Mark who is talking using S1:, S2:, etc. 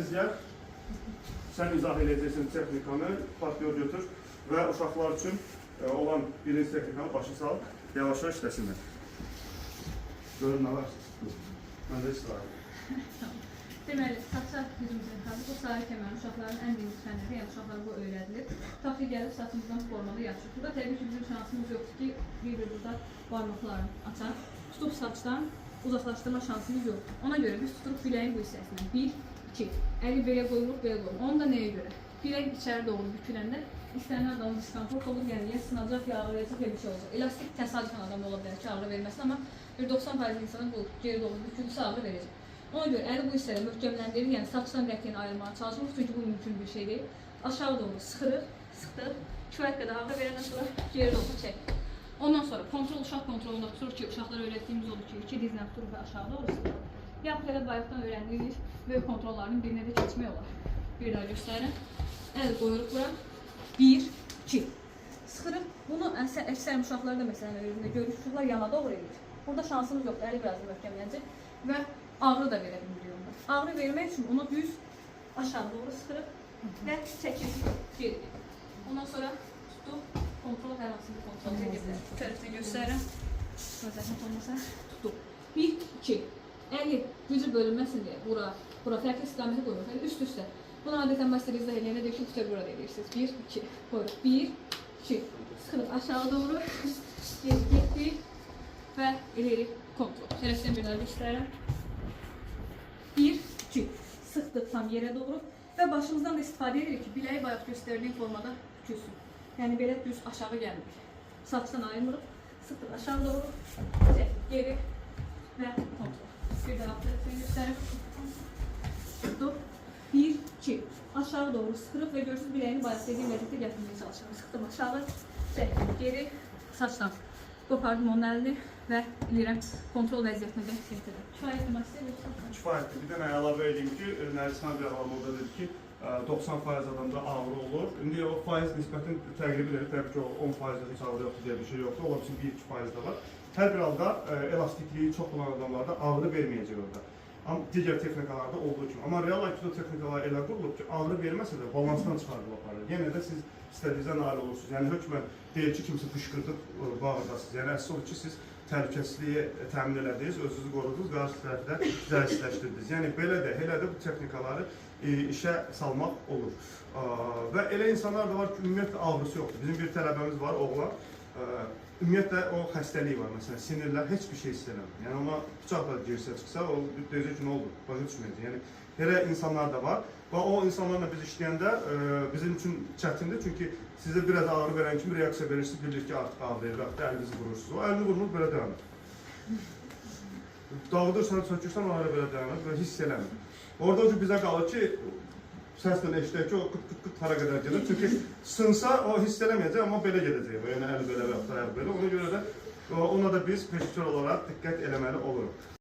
S1: Nərgiz gəl. Sən izah eləyəcəksin texnikanı, partnyor götür və uşaqlar üçün olan birinci texnikanı başa sal, yavaş-yavaş işləsinlər. Görün nə var? Mən də istirahət.
S2: Deməli, saça hücum texnikası bu sarı kəmərin uşaqların ən birinci fənnidir, yəni uşaqlara bu öyrədilir. Tutaq ki, gəlib saçımızdan formada yapışır. Burada təbii ki, bizim şansımız yoxdur ki, bir-bir burada barmaqlarını açar. Tutub saçdan uzaqlaşdırma şansımız yoxdur. Ona görə biz tuturuq biləyin bu hissəsindən. 1, 2. Əli belə qoyuruq, belə qoyuruq. Onu da nəyə görə? Bilək içəri doğru büküləndə istənilən adamın diskomfort olur, yəni ya sınacaq, ya ağrıyacaq, ya bir şey olacaq. Elastik təsadüfən adam ola bilər ki, ağrı verməsin, amma bir 90% insana bu geri doğru bükülsə ağrı verəcək. Ona görə əli bu hissədə möhkəmləndirir, yəni saçdan qətiyyən ayırmağa çalışmırıq, çünki bu mümkün bir şey deyil. Aşağı doğru sıxırıq, sıxdıq, kifayət qədər ağrı verəndən sonra geri doğru çəkirik. Ondan sonra kontrol uşaq kontrolunda tuturuq ki, uşaqlara öyrətdiyimiz odur ki, iki dizlə tuturuq və aşağı doğru sıxırıq. Yaxud elə bayaqdan öyrəndiyimiz böyük kontrolların birinə də keçmək olar. Bir daha göstərirəm. Əl qoyuruq bura. 1, 2. Sıxırıq. Bunu əksər uşaqlarda məsələn öyrəndə görürük, uşaqlar yana doğru eləyir. Burada şansımız yoxdur, əli biraz da möhkəmlənəcək və ağrı da verə bilmirik onda. Ağrı vermək üçün onu düz aşağı doğru sıxırıq və çəkirik geri. Ondan sonra tutduq, kontrol hər hansı bir kontrol edə bilərik. Bu tərəfdən göstərirəm. Zəhmət olmasa tutduq. 1, 2. Əli gücü bölünməsin deyə bura, bura fərqli istiqamətə qoyuruq. Yəni üst üstə. Bunu adətən master izah eləyəndə deyir ki, bu tər burada eləyirsiniz. 1, 2. Qoyuruq. 1, 2. Sıxırıq aşağı doğru. Geri getdik və eləyirik kontrol. Tərəfdən bir daha göstərirəm. 1, 2. Sıxdıq tam yerə doğru və başımızdan da istifadə edirik ki, biləyi bayaq göstərdiyim formada bükülsün. Yəni belə düz aşağı gəlmirik. Saçdan ayırmırıq. Sıxdıq aşağı doğru, çək, geri və kontrol. Bir daha tərəfdən göstərim. Tutduq. 1, 2. Aşağı doğru sıxırıq və görürsünüz biləyini bayaq dediyim vəziyyətə gətirməyə çalışıram. Sıxdım aşağı, çək, geri, saçdan qopardım onun əlini və eləyirəm kontrol vəziyyətinə də gətirirəm. Kifayətdir master yoxsa?
S1: Kifayətdir. Bir dənə əlavə edeyim ki, Nərgiz xanım bir əlavə orada dedi ki, 90% adamda ağrı olur. İndi o faiz nisbətini təqrib edir. Təbii ki, o 10% heç ağrı yoxdur deyə bir şey yoxdur. Ola bilsin 1-2% də var. Hər bir halda elastikliyi çox olan adamlarda ağrı verməyəcək orada. Amma digər texnikalarda olduğu kimi. Amma real aikido texnikaları elə qurulub ki, ağrı verməsə də balansdan çıxardıb aparır. Yenə də siz istədiyinizə nail olursunuz. Yəni hökmən deyil ki, kimsə qışqırdıb bağırdasınız. Yəni əsas odur ki, siz təhlükəsizliyi təmin elədiniz, özünüzü qorudunuz, qarşı tərəfi də zərərsizləşdirdiniz. Yəni belə də, elə də bu texnikaları işə salmaq olur. Və elə insanlar da var ki, ümumiyyətlə ağrısı yoxdur. Bizim bir tələbəmiz var, oğlan. Ümumiyyətlə o xəstəliyi var, məsələn, sinirlər heç bir şey hiss eləmir. Yəni ona bıçaqla girsə çıxsa, o deyəcək ki, nə oldu? Başa düşməyəcək. Yəni elə insanlar da var və o insanlarla biz işləyəndə bizim üçün çətindir, çünki sizə biraz ağrı verən kimi reaksiya verirsiniz, bilirik ki, artıq ağrıyır və yaxud da əlinizi vurursunuz. O əlini vurmur, belə dayanır. Dağıdırsan, sökürsən, o elə belə dayanır və hiss eləmir. Orada o bizə qalır ki, səslə eşidək ki, o qıt qıt qıt hara qədər gedir. Çünki sınsa o hiss eləməyəcək, amma belə gedəcək. Yəni əli belə və yaxud da ayağı belə. Ona görə də ona da biz peşəkar olaraq diqqət eləməli oluruq.